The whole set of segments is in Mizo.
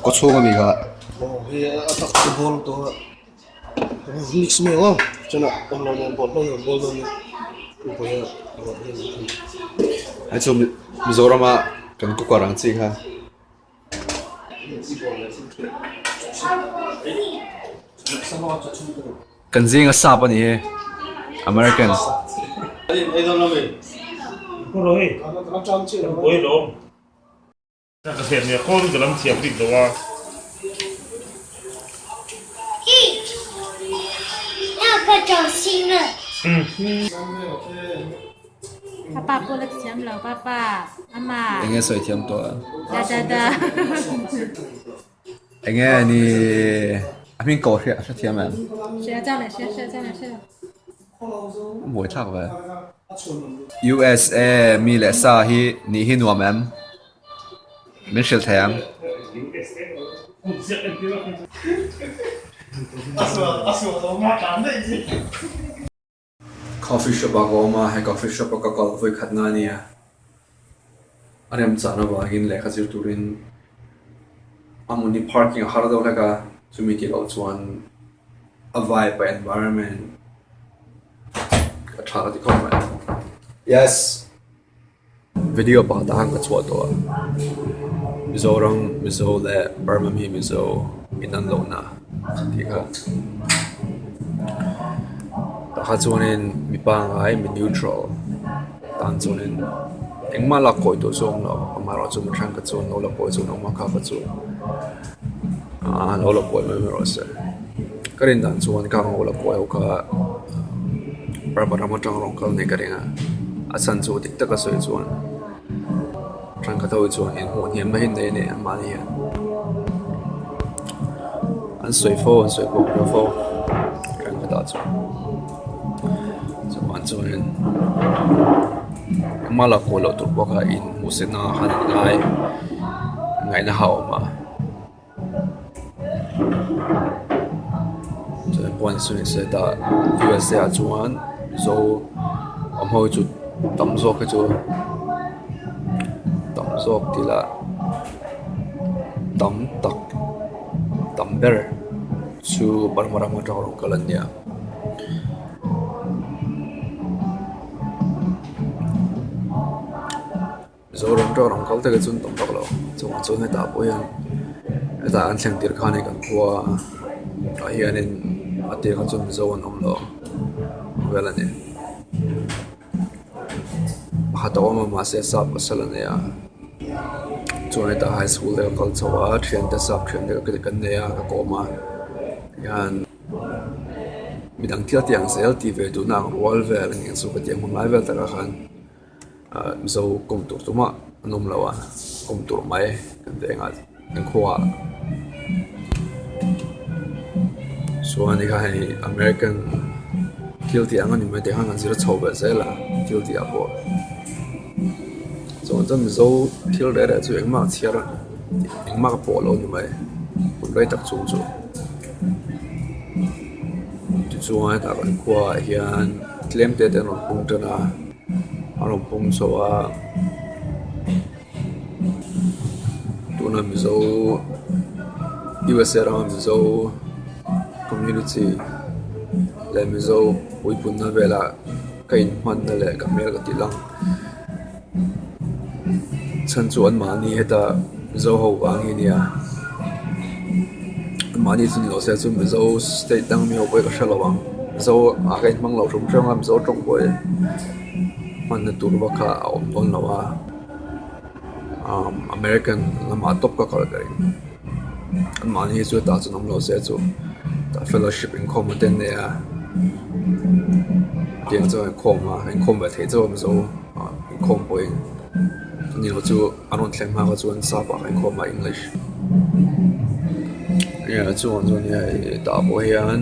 Kawchhung ami kha. Hei chu Mizorama kan cooker ang chi kha. Kan zinga sap a ni hi American. Enge sawi thiam tawh a? Enge ni a hming ko hria hre thiam em? Buai thlak ve. USA mi leh sa hi nih hi nuam em? Min hrilh thei ang. Coffee shop ah ka awm a, he coffee shop a ka kal vawi khat na a nia. A remchahna vangin lehkha zir turin a hmun hi parking a har deuh hlek a, chumi tih loh chuan a vibe a environment a tha ka ti khawp mai. Yes. Video pakhat ah khan ka chhuah tawh a, Mizoram Mizo leh Burma mi Mizo in an lohna tih kha. Tah kha chuanin mi pangngai mi neutral tan chuanin engmah lak kawi tur chu a awm lo amaherawhchu mi thenkhat chuan lo la kawi chu an awm a kha kha chu ah lo la kawi mai mai rawh se. Ka rin dan chuan ka ngo la kawi ho kha Burma ram atang rawng kal nei ka ring a, a chhan chu dik taka sawi chuan thenkhat ho hi chuan inhmuh hniam na hi nei a ni mahni hian an sawi fo an sawi pawh ka fo thenkhat ah chuan chuvang chuanin engmah la kawi loh tur pawh kha inhmuh se na khan an ngai ngaihna kha a awm a. Chuan huan sawi se tah USA ah chuan mizo awm ho chu tam zawk hi chu tam zawk tih lah tam tak tam ber chu Burma ram atang rawn kal an nia. Mizoram tawk ram kal te chu an tam vak lo chungah chuan hetah pawh hian hetah an thleng tir khan kan khua ah hianin a tir kha chuan mizo an awm lo vel a ni pakhat a awm a mahse sap pasal a nei a chuan hetah high school te ka kal chho a thiante sap thiante kan nei a ka kawm a hian midang thil tih ang zel tih ve duhna ang rual vel a ni ang chu ka ti ang hun lai vel takah khan. Ahh mizo kawm tur tumah an awm lo a kawm tur mai kan vengah kan khuaah chuan hei kha hei American thil tih ang a ni mai tih khan kan zir chho ve zel a thil tih ah pawh chuan chuan mizo thil reh reh chu engmah a chhiar a engmah ka pawh lo a ni mai hun rei tak chhung chu tichuan hetah kan khuaah hian tlem te te an rawn pung tan a. A rawn pawng chho a tuna mizo USA rama mizo community leh mizo puipunna velah ka inhmanna leh ka hmel ka tih lang chhan chu anmahni heta mizo ho vang hi a nia anmahni chu ni lo se chu mizo state dang mi ho pawh hi ka hre lo ang mizo ah ka inhmang lo hrim hrim a mizo tawng pawh hi hmanna tur vak kha a awm dawn lo a umm American lamah tawp ka kal ka ring anmahni hi chu tah chuan awm lo se chu tah fellowship inkhawm te an nei a tiang chuan inkhawm a inkhawm ve theih chauh a mizo ah inkhawm pawhin ni lo chu a rawn thleng hma kha chuan sap ah inkhawm a English chuan chuan hei tah pawh hian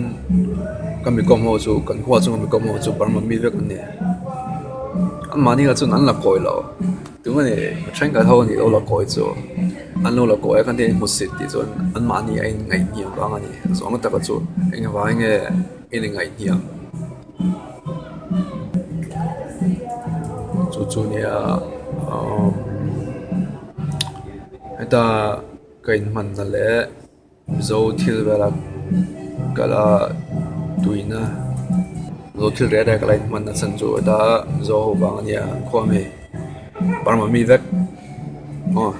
ka mi kawm ho chu kan khua chunga mi kawm ho chu Burma mi vek an ni anmahni kha chuan an la kawi lo tunge ni thenkhat ho nih lo la kawi chu an lo la kawi a kan hmu sit tih chuan anmahni a inngaihhniam vang a ni zawhna taka chu engvangin nge in inngaihhniam. Chu chu nia umm heta ka inhmanna leh Mizo thil vela ka la tuina Mizo thil reh reh ka la inhmanna chhan chu heta Mizo ho vang a nia an khua ami Burma mi vek aw.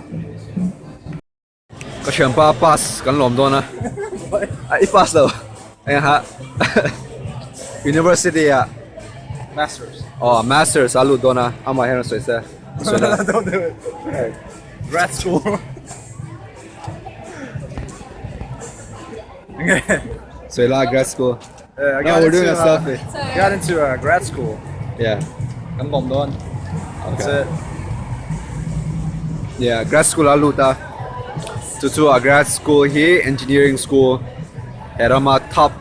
Ka thianpa pass kan lawm dawn a, a i pass lo eng ha University ah Masters aw Masters a lut dawn a amah hian a sawi se a sawi la Don't do it Grad school Nge Sawi la grad school I No got we're doing into a selfie got into grad school Yeah Kan lawm dawn That's it Yeah grad school a lut a chu chu a grad school hi engineering school he rama top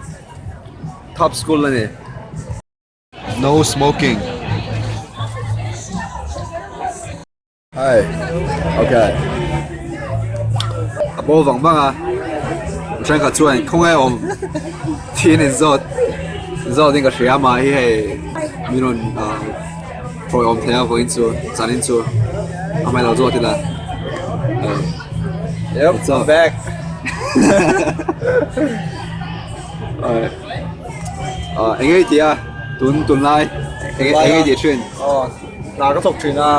top school a ni. No smoking. Hi ok a bo vang vang a thenkhat chuan khawnge awm thin in zawt zawt in ka hria mah hi hei min rawn ah hrawi awm thei a vawiin chu zanin chu amah ilo zawt ila Yep I'm back ah eng nge i tih a tun tunlai eng nge i tih thin. Hna ka thawk thin a,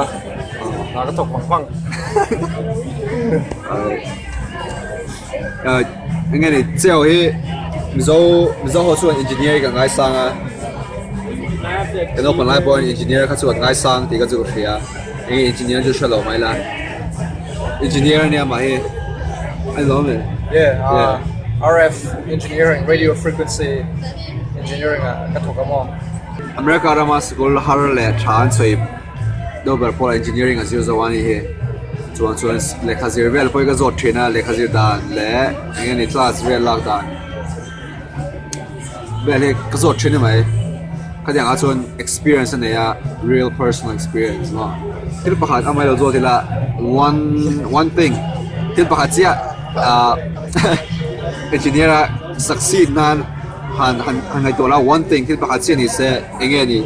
hna ka thawk vang vang. Eng nge ni cheu hi Mizo Mizo ho chuan engineer hi kan ngaisang a, kan naupang lai pawhin engineer kha chu kan ngaisang tih kha chu ka hria, eng nge engineer chu hre lo mai la, engineer ania mah hi a ni lawm em? Yeah, RF engineering, radio frequency engineering ah ka thawk a maw? America rama sikul har leh tha an sawi deuh ber pawh engineering a zir zo a nih hi chuan chuan lehkha zir vel pawh hi ka zawt thin a lehkha zir dan leh eng nge ni class vel lak dan vel hi ka zawt thin a mai khatiang ah chuan experience a nei a real personal experience maw thil pakhat amah ilo zawt ila one one thing thil pakhat chiah ah engineer a succeed nan. Han han han ngaihtuah la one thing thil pakhat chiah ni se eng nge ni?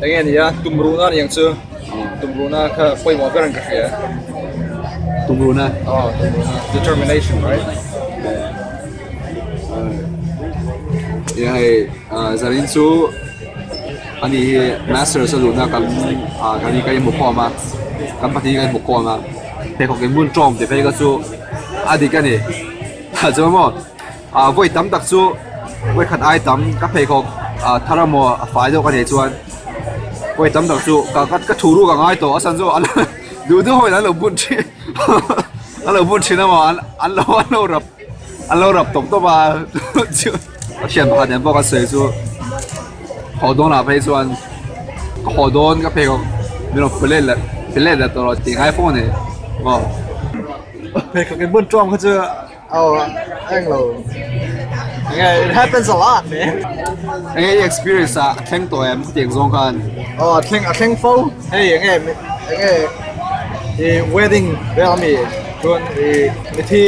Eng nge ni a tumruhna ni ang chu tumruhna kha pawimawh ber ang ka hria. Tumruhna? Aw tumruhna determination right? Ia hei zanin chu ani hi masters a luhna kan ah kan kan inhmu khawm a kan pahnih kan inhmu khawm a pheikhawk inbun tawm tih phei kha chu a dik a ni chuan maw. Ah vawi tam tak chu vawi khat ai tam ka pheikhawk ah thar emaw a fai deuh ka nei chuan vawi tam tak chu ka ka thu ruk a ngai tawh a chhan chu an duh duh hawiin an lo bun thin an lo bun thin emaw an an lo an lo rap an lo rap tawp tawp a chu a thian pakhat nen pawh ka sawi chu haw dawnah phei chuan ka haw dawn ka pheikhawk min rawn pe let leh pe let leh tawh rawh tih ngai fo a ni maw. Pheikhawk in bun tawng kha chu. Oh, eng lo. It happens a lot, man. Enge i experience a thleng tawh em khatiang zawng khan? Oh, thleng a thleng fo. Hei enge enge i wedding vel ami chuan i mithi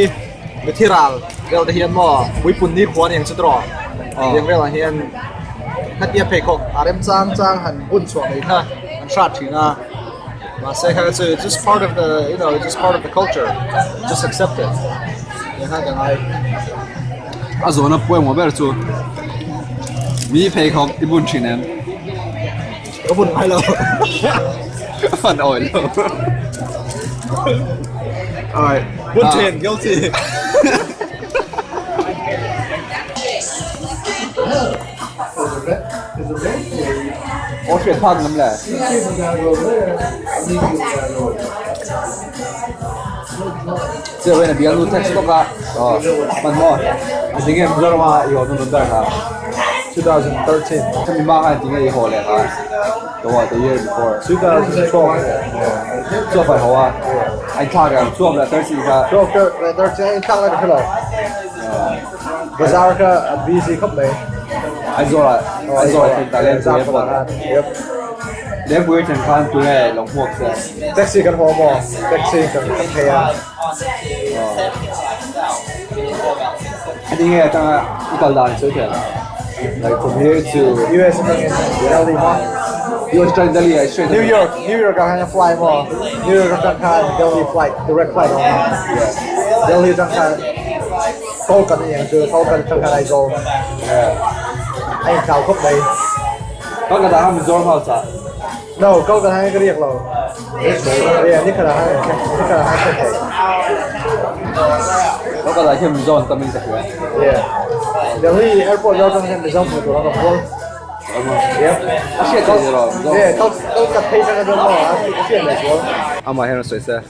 mithi ral vel te hian maw puipun ni khua aniang chu tawh. Tiang velah hian khatia pheikhawk a rem chang chang han bun chhuah mai kha an hrat thin a. Mahse kha chu it's just part of the you know it's just part of the culture just accept it eng kha ka ngai. A zawhna pawimawh ber chu mi pheikhawk i bun thin em? Ka bun ngai lo. Ka fan awih lo. Alright. Bun thin guilty. Aw hriat phak ngam le. Chiah ven a bialnu text bawk a. Aw hman maw. A tinge Mizoram a i haw hnuhnun ber kha. 2013. Khami hma khan tinge i haw leh kha. The what the year before. 2012. Chuak fai haw a. A inthlak ang chuak leh 13 kha. 12 leh 13 a inthlak lai ka hre lo. Bazar kha a busy khawp mai. Aizawl ah Aizawl ah thlen ta Lengpui airport ah. Lengpui thlen khan tunge lo hmuak che? Taxi kan haw maw? Taxi kan kan phei a. Heti nge atanga i kal dan sawi thei? Like from here to US atangin Delhi maw? US atangin Delhi ah straight New York New York ah khan ka fly maw New York atang khan Delhi flight direct flight a awm a Delhi atang khan Kolkata ni ang chu Kolkata atang khan Aizawl a inthlau khawp mai. Kolkata khan Mizoram house ah. No Kolkata khan ka riak lo yeah nikhat ah khan nikhat ah khan ka thei. Kolkata hian Mizo an tam in ka hria. Yeah Delhi airport vel atang hian Mizo hmuh tur an awm kual. A hriat theih ni rawh. Amah hian a sawi se.